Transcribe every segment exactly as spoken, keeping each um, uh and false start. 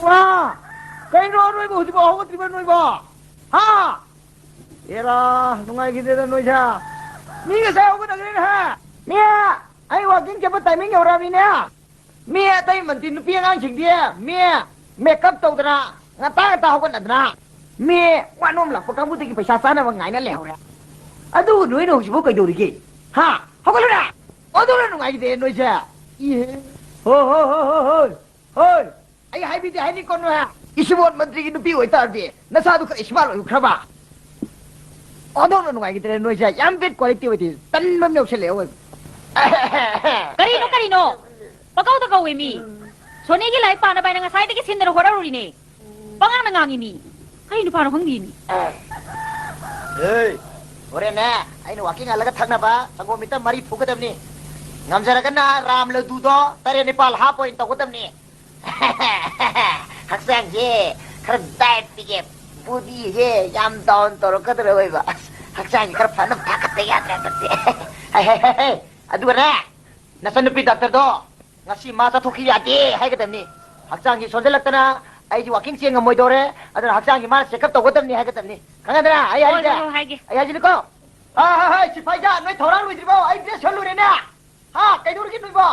ꯑꯥ! ꯀꯩꯅꯣ ꯅꯣꯏꯕꯨ ꯍꯧꯖꯤꯛꯐꯥꯎ ꯍꯧꯒꯠꯇ꯭ꯔꯤꯕ ꯅꯣꯏꯕꯣ? ꯍꯥ? ꯑꯦꯔꯥ, ꯅꯨꯡꯉꯥꯏꯈꯤꯗꯦꯗ ꯅꯣꯏꯁꯦ꯫ ꯃꯤ ꯉꯁꯥꯏ ꯍꯧꯒꯠꯅꯈ꯭ꯔꯦꯅꯦ ꯍꯦ꯫ ꯃꯤ, ꯑꯩ ꯋꯥꯀꯤꯡ ꯆꯠꯄ ꯇꯥꯏꯃꯤꯡ ꯌꯧꯔꯛꯑꯕꯅꯤꯅꯦ꯫ ꯃꯤ ꯑꯇꯩ ꯃꯟꯇ꯭ꯔꯤ ꯅꯨꯄꯤ ꯑꯉꯥꯡꯁꯤꯡꯗꯤ ꯃꯤ ꯃꯦꯀꯞ ꯇꯧꯗꯅ ꯉꯟꯇꯥ ꯉꯟꯇꯥ ꯍꯧꯒꯠꯅꯗꯅ ꯃꯤ ꯋꯥꯅꯣꯝ ꯂꯥꯛꯄ ꯀꯥꯡꯕꯨꯗꯒꯤ ꯄꯩꯁꯥ ꯆꯥꯅꯕ ꯉꯥꯏꯅ ꯂꯩꯍꯧꯔꯦ꯫ ꯑꯗꯨꯕꯨ ꯅꯣꯏꯅ ꯍꯧꯖꯤꯛꯐꯥꯎ ꯀꯩꯗꯧꯔꯤꯒꯦ? ꯍꯥ? ꯍꯧꯒꯠꯂꯨꯅꯦ! ꯑꯣꯟꯊꯣꯛꯅ ꯅꯨꯡꯉꯥꯏꯈꯤꯗꯦ ꯅꯣꯏꯁꯦ꯫ ꯏꯍꯦ꯫ ꯍꯣꯏ, ꯍꯣꯏ, ꯍꯣꯏ, ꯍꯣꯏ, ꯍꯣꯏ, ꯍꯣꯏ꯫ ꯑꯩ ꯍꯥꯏꯕꯤꯗꯦ ꯍꯥꯏꯅꯤꯀꯣ ꯅꯣꯏ꯫ ꯏꯁꯤꯕꯣꯟ ꯃꯟꯇ꯭ꯔꯤꯒꯤ ꯅꯨꯄꯤ ꯑꯣꯏꯇꯥꯔꯗꯤ ꯅꯁꯥꯗꯨ ꯈꯔ smart ꯑꯣꯏꯈ꯭ꯔꯕ? ꯑꯣꯟꯊꯣꯛꯅ ꯅꯨꯡꯉꯥꯏꯈꯤꯗ꯭ꯔꯦ ꯅꯣꯏꯁꯦ꯫ ꯌꯥꯝ bad quality ꯑꯣꯏꯗꯦ꯫ ꯇꯟꯕ ꯑꯃ ꯌꯧꯁꯜꯂꯛꯑꯦ ꯑꯣꯏꯕ꯫ ꯀꯔꯤꯅꯣ, ꯀꯔꯤꯅꯣ? ꯄꯪꯀꯧꯗ ꯀꯧꯋꯦ ꯃꯤ꯫ ꯁꯣꯅꯤꯒꯤ ꯂꯥꯏꯔꯤꯛ ꯄꯥꯅꯕ ꯍꯥꯏꯅ ꯉꯁꯥꯏꯗꯒꯤ ꯁꯤꯟꯗꯅ ꯍꯣꯠꯅꯔꯨꯔꯤꯅꯦ꯫ ꯄꯉꯥꯡꯗ ꯉꯥꯡꯉꯤ ꯃꯤ꯫ ꯀꯔꯤ ꯅꯨꯄꯥꯅꯣ ꯈꯪꯗꯦ ꯃꯤ꯫ ꯑꯦ, ꯍꯣꯔꯦꯟꯅꯦ ꯑꯩꯅ ꯋꯥꯀꯤꯡ ꯍꯜꯂꯒ ꯊꯛꯅꯕ ꯁꯪꯒꯣꯝ ꯂꯤꯇꯔ ꯃꯔꯤ ꯐꯨꯒꯗꯕꯅꯤ꯫ ꯉꯝꯖꯔꯒꯅ ꯔꯥꯝ ꯂꯗꯨꯗꯣ ꯇꯔꯦꯠ ꯅꯤꯄꯥꯜ half ꯑꯣꯏꯅ ꯇꯧꯒꯗꯕꯅꯤ꯫ ꯍꯛꯆꯥꯡꯁꯦ ꯈꯔ diet ꯄꯤꯒꯦ, bodyꯁꯦ ꯌꯥꯝ down ꯇꯧꯔꯛꯀꯗꯧꯔ ꯑꯣꯏꯕ꯫ ꯑꯁ, ꯍꯛꯆꯥꯡꯁꯦ ꯈꯔ ꯐꯅꯕ ꯊꯥꯒꯠꯇ ꯌꯥꯗ꯭ꯔꯦ ꯍꯟꯗꯛꯇꯤ꯫ ꯍꯦ, ꯍꯦ, ꯍꯦ, ꯍꯦ꯫ ꯑꯗꯨꯒꯅꯦ, ꯅꯆꯟꯅꯨꯄꯤ ꯗꯥꯛꯇꯔꯗꯣ ꯉꯁꯤ ꯃꯥ ꯆꯠꯊꯣꯛꯈꯤ ꯌꯥꯗꯦ ꯍꯥꯏꯒꯗꯕꯅꯤ꯫ ꯍꯛꯆꯥꯡꯁꯤ ꯁꯣꯟꯖꯜꯂꯛꯇꯅ ꯑꯩꯁꯤ ꯋꯥꯀꯤꯡ ꯆꯦꯟ ꯉꯝꯃꯣꯏꯗꯧꯔꯦ, ꯑꯗꯨꯅ ꯍꯛꯆꯥꯡꯁꯤ ꯃꯥꯅ check up ꯇꯧꯒꯗꯕꯅꯤ ꯍꯥꯏꯒꯗꯕꯅꯤ꯫ ꯈꯪꯉꯦꯗꯅ ꯑꯩ ꯍꯣꯏ, ꯍꯥꯏꯔꯤꯁꯦ? ꯍꯣꯏ, ꯍꯣꯏ, ꯍꯥꯏꯒꯦ꯫ ꯑꯩ ꯍꯥꯏꯁꯤꯅꯤꯀꯣ꯫ ꯍꯥ, ꯍꯥ, ꯍꯥ, ꯁꯤꯐꯥꯏꯖꯥ, ꯅꯣꯏ ꯊꯧꯔꯥꯡ ꯂꯣꯏꯗ꯭ꯔꯤꯕꯣ? ꯑꯩ dress ꯁꯨꯍꯜꯂꯨꯔꯦꯅꯦ꯫ ꯍꯥ, ꯀꯩꯗꯧꯔꯒꯦ ꯅꯣꯏꯕꯣ?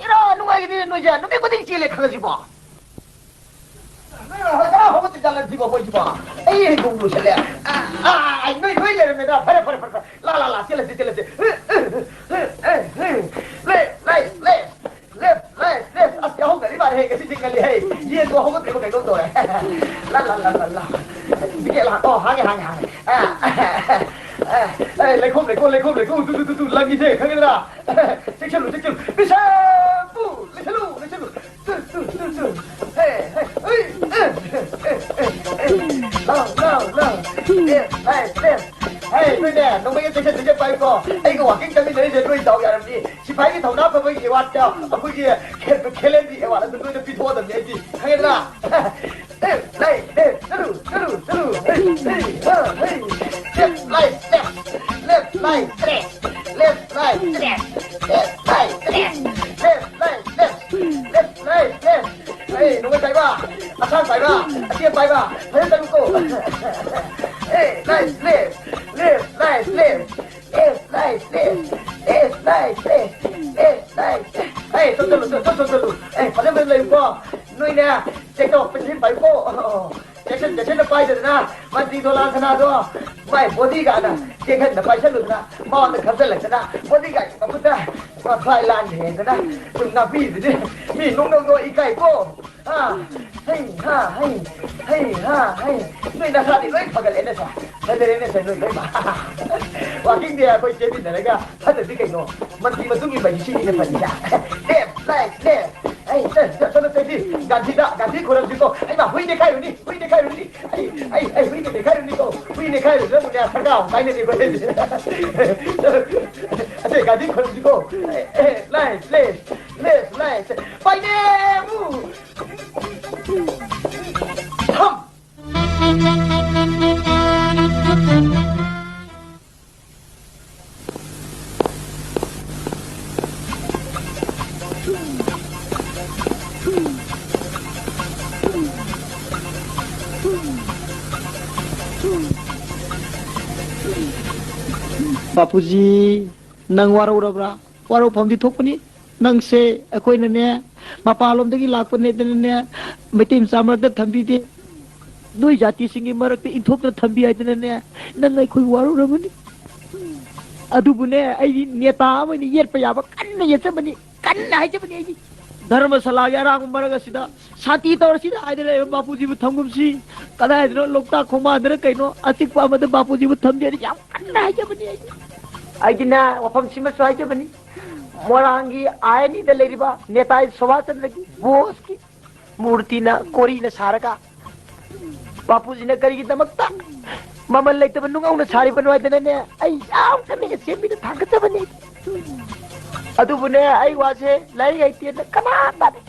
ꯏꯔꯥ, ꯅꯨꯡꯉꯥꯏꯒꯗꯤ ꯅꯣꯏꯁꯦ ꯅꯨꯃꯤꯠ ꯈꯨꯗꯤꯡ ꯆꯦꯜꯂꯦ ꯈꯜꯂꯁꯤꯕꯣ꯫ ꯅꯣꯏ ꯍꯧꯒꯠ-, ꯍꯧꯒꯠꯇ꯭ꯔꯤ ꯖꯥꯠꯂ ꯁꯤꯕꯣ, ꯃꯣꯏꯁꯤꯕꯣ? ꯑꯩ ꯍꯩꯕꯣꯡ ꯂꯣꯏꯁꯤꯜꯂꯦ꯫ ꯑꯥ, ꯑꯥ, ꯑꯥ, ꯅꯣꯏ ꯂꯣꯏ ꯂꯩꯔꯝꯃꯦꯗ꯫ ꯐꯔꯦ, ꯐꯔꯦ, ꯐꯔꯦ, ꯐꯔꯦ꯫ ꯂꯥ, ꯂꯥ, ꯂꯥ, ꯆꯦꯜꯂꯁꯤ, ꯆꯦꯜꯂꯁꯤ꯫ Left, right, left꯫ Left, right, left꯫ ꯑꯁ, ꯌꯥꯍꯧ ꯉꯜꯂꯤ ꯃꯥꯜꯂꯦꯍꯦ, ꯉꯁꯤꯗꯤ ꯉꯜꯂꯤꯍꯦ꯫ ꯌꯦꯟꯗꯣ ꯍꯧꯒꯠꯇ꯭ꯔꯤꯕ ꯀꯩꯅꯣꯝ ꯇꯧꯔꯦ꯫ ꯂꯥ, ꯂꯥ, ꯂꯥ, ꯂꯥ, ꯂꯥ꯫ ꯇꯤꯀꯦꯠ ꯂꯥꯛ-, ꯑꯣ, ꯍꯥꯡꯉꯦ, ꯍꯥꯡꯉꯦ, ꯍꯥꯡꯉꯦ꯫ ꯑꯥ, ꯑꯥ, ꯑꯥ, ꯂꯩꯈꯣꯝ, ꯂꯩꯈꯣꯝ, ꯂꯩꯈꯣꯝ, ꯂꯩꯈꯣꯝ, ꯇꯨ, ꯇꯨ, ꯇꯨ, ꯇꯨ, ꯂꯪꯉꯤꯁꯦ, ꯈꯪꯉꯦꯗꯅ? ꯆꯦꯛꯁꯤꯜꯂꯨ, ꯆꯦꯛꯁꯤꯜꯂꯨ꯫ ꯕꯤꯁꯦꯝꯄꯨ! ꯂꯩꯁꯤꯜꯂꯨ, ꯂꯩꯁꯤꯜꯂꯨ꯫ ꯇꯨ, ꯇꯨ, ꯇꯨ, ꯇꯨ꯫ ꯍꯦ, ꯍꯦ, ꯍꯨꯏ, ꯑꯦ, ꯑꯦ, ꯑꯦ, ꯑꯦ, ꯑꯦ꯫ ꯂꯥꯎ, ꯂꯥꯎ, ꯂꯥꯎ꯫ Left, right, left꯫ ꯍꯦ, ꯅꯣꯏꯅꯦ, ꯅꯣꯡꯃꯩꯒ ꯆꯦꯛꯁꯤꯟ ꯆꯦꯛꯁꯤꯟ ꯄꯥꯏꯌꯨꯀꯣ꯫ ꯑꯩꯒ ꯋꯥꯀꯤꯡ ꯆꯠꯃꯤꯟꯅꯔꯤꯁꯦ ꯅꯣꯏ ꯗꯥꯎ ꯌꯥꯔꯝꯅꯤ꯫ ꯁꯤꯐꯥꯏꯒꯤ ꯊꯧꯅꯥ ꯐꯕꯒꯤ award ꯇ ꯑꯩꯈꯣꯏꯒꯤ ꯈꯦ-, ꯈꯦꯂꯦꯟꯒꯤ award ꯑꯗꯨ ꯅꯣꯏꯗ ꯄꯤꯊꯣꯛꯑꯗꯕꯅꯤ ꯑꯩꯗꯤ꯫ ꯈꯪꯉꯦꯗꯅ? Left, right, left꯫ ꯆꯠꯂꯨ, ꯆꯠꯂꯨ, ꯆꯠꯂꯨ꯫ ꯍꯦ, ꯍꯦ, ꯍꯥ, ꯍꯦ꯫ Left, right, left꯫ Left, right, left꯫ Left, right, left꯫ Left, right, left꯫ Left, right, left꯫ Left, right, left꯫ ꯍꯦ, ꯅꯣꯡꯃꯩ ꯄꯥꯏꯕ꯫ ꯑꯁꯥꯡ ꯄꯥꯏꯕ, ꯑꯇꯦꯟ ꯄꯥꯏꯕ, ꯐꯖꯅ ꯆꯠꯂꯨꯀꯣ꯫ ꯑꯦ, right, left, left, right, left, left, right, left, left, right, left, left, right, left. ꯑꯦ, ꯆꯠ, ꯆꯠꯂꯨ, ꯆꯠ, ꯆꯠ, ꯆꯠ, ꯆꯠꯂꯨ꯫ ꯑꯦ, ꯐꯖꯅ, ꯐꯖꯅ ꯂꯩꯌꯨꯀꯣ꯫ ꯅꯣꯏꯅꯦ, ꯆꯦꯛ ꯇꯧꯔꯛꯄꯁꯤ ꯄꯥꯏꯌꯨꯀꯣ꯫ ꯆꯦꯛꯁꯤꯟ, ꯆꯦꯛꯁꯤꯟꯅ ꯄꯥꯏꯗꯗꯅ, ꯃꯟꯇ꯭ꯔꯤ ꯗꯣꯂꯥ ꯁꯅꯥꯗꯣ, ꯃꯥꯏ ꯕꯣꯗꯤꯒꯥꯔꯗꯅ ꯆꯦꯛꯁꯤꯟꯅ ꯄꯥꯏꯁꯜꯂꯨꯗꯅ, ꯃꯉꯣꯟꯗ ꯈꯟꯖꯜꯂꯛꯇꯅ, ꯕꯣꯗꯤꯒꯥꯔꯗꯀꯤ ꯃꯈꯨꯠꯇ ꯃꯊ꯭ꯋꯥꯏ ꯂꯥꯟ ꯍꯦꯟꯗꯅ ꯁꯨꯝ ꯉꯥꯛꯄꯤꯔꯤꯗꯨꯅꯤ꯫ ꯃꯤ ꯅꯣꯛꯅꯧꯗꯣ ꯏꯀꯥꯏꯀꯣ꯫ ꯑꯥ, ꯍꯩ ꯍꯥ, ꯍꯩ, ꯍꯩ ꯍꯥ, ꯍꯩ꯫ ꯅꯣꯏ ꯅꯁꯥꯗꯤ ꯂꯣꯏ ꯐꯒꯠꯂꯦꯅꯦ ꯁꯥꯔ꯫ ꯐꯖꯔꯦꯅꯦ ꯁꯥꯔ, ꯅꯣꯏ ꯂꯣꯏ ꯃꯥ-, ꯋꯥꯀꯤꯡꯗꯤ ꯑꯩꯈꯣꯏ ꯆꯦꯟꯃꯤꯟꯅꯔꯒ ꯐꯠꯇꯗꯤ ꯀꯩꯅꯣ? ꯃꯟꯇ꯭ꯔꯤ ꯃꯇꯨꯡ ꯏꯟꯕ ꯍꯥꯏꯁꯤ ꯁꯤꯅꯤꯅꯦ ꯐꯔꯤꯁꯦ꯫ Left, right, left꯫ ꯑꯩ, ꯆꯠ, ꯆꯠ, ꯆꯠꯂꯣ, ꯆꯠꯁꯤ꯫ ꯒꯥꯟꯙꯤꯗ, ꯒꯥꯟꯙꯤ ꯈꯣꯏꯔꯝꯁꯤꯀꯣ꯫ ꯍꯩꯃꯥ, ꯍꯨꯏ ꯅꯦꯈꯥꯏꯔꯨꯅꯤ, ꯍꯨꯏ ꯅꯦꯈꯥꯏꯔꯨꯅꯤ꯫ ꯑꯩ, ꯑꯩ, ꯑꯩ, ꯍꯨꯏ ꯅꯦꯈꯥꯏꯔꯨꯅꯤꯀꯣ꯫ ꯍꯨꯏ ꯅꯦꯈꯥꯏꯔꯨꯅꯤ, ꯅꯪꯕꯨꯅꯦ, ꯁꯔꯀꯥꯔ ꯑꯃꯨꯛ ꯀꯥꯏꯅꯅꯤꯀꯣ꯫ ꯑꯁꯦ, ꯒꯥꯟꯙꯤ ꯈꯣꯏꯔꯝꯁꯤꯀꯣ꯫ ꯑꯦ, ꯑꯦ, ꯂꯥꯏ, ꯂꯦ, ꯂꯦ, ꯂꯥꯏ, ꯆꯦ-, ꯄꯥꯏꯅꯦ, ꯃꯨ! ꯊꯝ! ꯕꯥꯄꯨꯖꯤ, ꯅꯪ ꯋꯥꯔꯧꯔꯕ꯭ꯔꯥ? ꯋꯥꯔꯧꯐꯝꯗꯤ ꯊꯣꯛꯄꯅꯤ꯫ ꯅꯪꯁꯦ ꯑꯩꯈꯣꯏꯅꯅꯦ, ꯃꯄꯥꯟꯂꯣꯝꯗꯒꯤ ꯂꯥꯛꯄꯅꯦꯗꯅꯅꯦ, ꯃꯩꯇꯩ ꯃꯆꯥ ꯃꯔꯛꯇ ꯊꯝꯕꯤꯗꯦ꯫ ꯅꯣꯏ ꯖꯥꯇꯤꯁꯤꯡꯒꯤ ꯃꯔꯛꯇ ꯏꯟꯊꯣꯛꯇꯅ ꯊꯝꯕꯤ ꯍꯥꯏꯗꯅꯅꯦ, ꯅꯪ ꯑꯩꯈꯣꯏ ꯋꯥꯔꯧꯔꯕꯅꯤ꯫ ꯑꯗꯨꯕꯨꯅꯦ, ꯑꯩꯗꯤ ꯅꯦꯇꯥ ꯑꯃ ꯑꯣꯏꯅ ꯌꯦꯠꯄ ꯌꯥꯕ ꯀꯟꯅ ꯌꯦꯠꯆꯕꯅꯤ, ꯀꯟꯅ ꯍꯥꯏꯖꯕꯅꯤ ꯑꯩꯗꯤ꯫ ꯙꯔꯃꯁꯥꯂꯥꯒꯤ ꯑꯔꯥꯡꯕ ꯃꯔꯛ ꯑꯁꯤꯗ ꯁꯥꯟꯇꯤ ꯇꯧꯔꯁꯤꯗ ꯍꯥꯏꯗꯅ ꯂꯩꯕ ꯕꯥꯄꯨꯖꯤꯕꯨ ꯊꯝꯒꯨꯝꯁꯤ꯫ ꯀꯗꯥꯏꯗꯅꯣ ꯂꯣꯛꯇꯥꯛ ꯈꯣꯡꯕꯥꯟꯗꯅ ꯀꯩꯅꯣ ꯑꯆꯤꯛꯄ ꯑꯃꯗ ꯕꯥꯄꯨꯖꯤꯕꯨ ꯊꯝꯖꯦꯅ ꯌꯥꯝ ꯀꯟꯅ ꯍꯥꯏꯖꯕꯅꯤ ꯑꯩꯗꯤ꯫ ꯑꯩꯗꯤꯅꯦ, ꯋꯥꯐꯝꯁꯤꯃꯁꯨ ꯍꯥꯏꯖꯕꯅꯤ꯫ ꯃꯣꯏꯔꯥꯡꯒꯤ ꯑꯥꯏ ꯑꯦꯟ ꯏꯗ ꯂꯩꯔꯤꯕ ꯅꯦꯇꯥꯖꯤ ꯁꯨꯚꯥꯁ ꯆꯟꯗ꯭ꯔꯒꯤ ꯕꯣꯁꯀꯤ ꯃꯨꯔꯇꯤꯅ ꯀꯣꯔꯤꯅ ꯁꯥꯔꯒ, ꯕꯥꯄꯨꯖꯤꯅ ꯀꯔꯤꯒꯤꯗꯃꯛꯇ ꯃꯃꯜ ꯂꯩꯇꯕ ꯅꯨꯡ ꯍꯧꯅ ꯁꯥꯔꯤꯕꯅꯣ ꯍꯥꯏꯗꯅꯅꯦ, ꯑꯩ ꯌꯥꯝ ꯀꯟꯅ ꯑꯦꯁꯦꯝꯕ꯭ꯂꯤꯗ ꯊꯥꯡꯒꯠꯆꯕꯅꯤ꯫ ꯑꯗꯨꯕꯨꯅꯦ, ꯑꯩ ꯋꯥꯁꯦ ꯂꯥꯏꯔꯤꯛ ꯍꯩꯇꯦꯅ ꯀꯅꯥ ꯇꯥꯗꯦ꯫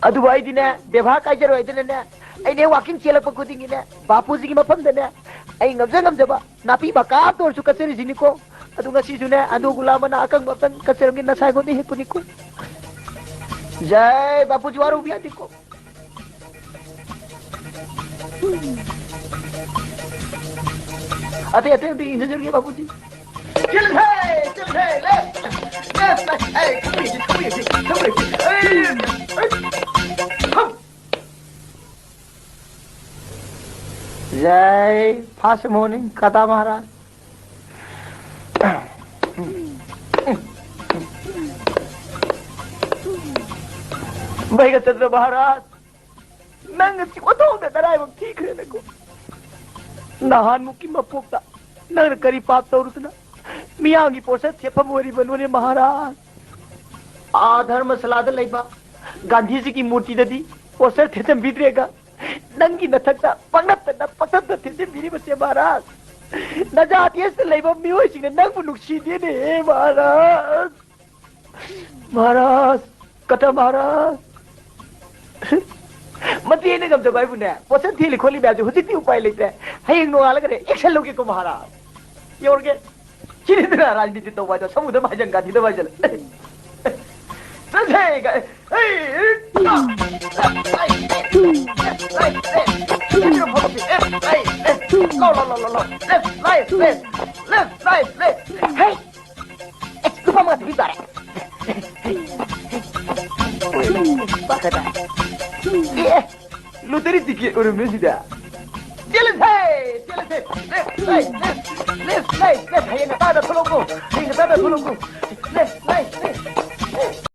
ꯑꯗꯨꯕꯨ ꯑꯩꯗꯤꯅꯦ, ꯕꯦꯕꯥꯔ ꯀꯥꯏꯖꯔꯣꯏ ꯍꯥꯏꯗꯅꯅꯦ, ꯑꯩꯅ ꯍꯦꯛ ꯋꯥꯀꯤꯡ ꯆꯦꯜꯂꯛꯄ ꯈꯨꯗꯤꯡꯒꯤꯅꯦ, ꯕꯥꯄꯨꯖꯤꯒꯤ ꯃꯐꯝꯗꯅꯦ, ꯑꯩ ꯉꯝꯖ ꯉꯝꯖꯕ ꯅꯥꯄꯤ ꯃꯀꯥ ꯑꯃꯇ ꯑꯣꯏꯔꯁꯨ ꯀꯠꯆꯔꯤꯁꯤꯅꯤꯀꯣ꯫ ꯑꯗꯨ ꯉꯁꯤꯁꯨꯅꯦ, ꯑꯟꯗ꯭ꯔꯣ ꯒꯨꯂꯥ ꯃꯅꯥ ꯑꯀꯪꯕ ꯑꯝꯇꯪ ꯀꯠꯆꯔꯝꯒꯦ, ꯅꯁꯥ ꯑꯩꯉꯣꯟꯗ ꯍꯦꯛꯄꯅꯤꯀꯣ꯫ ꯖꯥꯏ ꯕꯥꯄꯨꯖꯤ, ꯋꯥꯔꯧꯕ ꯌꯥꯗꯦꯀꯣ꯫ ꯑꯇꯩ, ꯑꯇꯩ, ꯑꯇꯩ ꯏꯟꯖꯟꯖꯔꯒꯦ, ꯕꯥꯄꯨꯖꯤ꯫ ꯆꯦꯜꯂꯁꯦ, ꯆꯦꯜꯂꯁꯦ, left, left, left, ꯑꯩ ꯊꯧꯕ ꯌꯦꯡꯁꯤ, ꯊꯧꯕ ꯌꯦꯡꯁꯤ, ꯊꯧꯕ ꯌꯦꯡꯁꯤ꯫ ꯑꯩ, ꯑꯩ, ꯍꯝ꯫ जय फास्ट मॉर्निंग कथा महाराज। ꯃꯩꯒ ꯆꯠꯇ꯭ꯔ ꯃꯍꯥꯔꯥꯖ? ꯅꯪ ꯉꯁꯤ ꯑꯣꯟꯊꯣꯛꯅ ꯅꯔꯥꯏꯕꯛ ꯊꯤꯈ꯭ꯔꯦꯗꯀꯣ꯫ ꯅꯍꯥꯟꯃꯨꯛꯀꯤ ꯃꯄꯣꯛꯇ ꯅꯪꯅ ꯀꯔꯤ ꯄꯥꯞ ꯇꯧꯔꯨꯗꯅ ꯃꯤꯌꯥꯝꯒꯤ ꯄꯣꯠꯁꯛ ꯊꯦꯠꯐꯝ ꯑꯣꯏꯔꯤꯕꯅꯣꯅꯦ ꯃꯍꯥꯔꯥꯖ? ꯑꯥ ꯙꯔꯃꯁꯥꯂꯥꯗ ꯂꯩꯕ ꯒꯥꯟꯙꯤꯖꯤꯒꯤ ꯃꯨꯔꯇꯤꯗꯗꯤ ꯄꯣꯁꯇꯔ ꯊꯦꯠꯆꯟꯕꯤꯗ꯭ꯔꯦꯒ, ꯅꯪꯒꯤ ꯅꯊꯛꯇ ꯄꯪꯅꯞꯇ ꯅꯞ, ꯄꯪꯅꯞꯇ ꯊꯦꯠꯆꯟꯕꯤꯔꯤꯕꯁꯦ ꯃꯍꯥꯔꯥꯖ, ꯅꯖꯥꯇꯤ ꯑꯁꯤꯗ ꯂꯩꯕ ꯃꯤꯑꯣꯏꯁꯤꯡꯅ ꯅꯪꯕꯨ ꯅꯨꯡꯁꯤꯗꯦꯅꯦ ꯃꯍꯥꯔꯥꯖ꯫ ꯃꯍꯥꯔꯥꯖ, ꯀꯇ ꯃꯍꯥꯔꯥꯖ꯫ ꯃꯇꯦꯡ ꯑꯩꯅ ꯉꯝꯖꯕ ꯍꯥꯏꯕꯨꯅꯦ, ꯄꯣꯁꯇꯔ ꯊꯦꯠꯂꯤ ꯈꯣꯠꯂꯤ ꯃꯌꯥꯝꯁꯦ ꯍꯧꯖꯤꯛꯇꯤ ꯎꯄꯥꯏ ꯂꯩꯇ꯭ꯔꯦ꯫ ꯍꯌꯦꯡ ꯅꯣꯡꯉꯥꯜꯂꯒꯅꯦ action ꯂꯧꯒꯦꯀꯣ ꯃꯍꯥꯔꯥꯖ꯫ ꯌꯧꯔꯒꯦ꯫ ꯁꯤꯅꯤꯗꯅ ꯔꯥꯖꯅꯤꯇꯤ ꯇꯧꯕ ꯍꯥꯏꯗꯣ, ꯁꯃꯨꯗ꯭ꯔ ꯃꯍꯥꯖꯟ ꯒꯥꯟꯙꯤꯗ ꯍꯥꯏꯖꯜꯂꯦ꯫ ꯆꯠꯁꯦ! ꯍꯩ! Left, right, left, left, right, left. ꯂꯥꯎ, ꯂꯥꯎ, ꯂꯥꯎ, ꯂꯥꯎ, ꯂꯥꯎ꯫ Left, right, left, left, right, left. ꯍꯩ! ꯑꯦ, ꯂꯨꯄꯥ ꯃꯉꯥ ꯄꯤꯕꯤ ꯇꯥꯔꯦ꯫ ꯄꯥꯈꯠꯇ꯫ ꯑꯦ! ꯂꯣꯇꯔꯤ ꯇꯤꯀꯦꯠ ꯑꯣꯏꯔꯝꯃꯦ ꯁꯤꯗ꯫ ꯆꯦꯜꯂꯁꯦ! ꯆꯦꯜꯂꯁꯦ! Left, right, left, left, right, left. ꯍꯌꯦꯡ ꯉꯟꯇꯥꯗ ꯊꯣꯛꯂꯛꯎꯀꯣ꯫ ꯍꯌꯦꯡ ꯉꯟꯇꯥꯗ ꯊꯣꯛꯂꯛꯎꯀꯣ꯫ Left, right, left, left.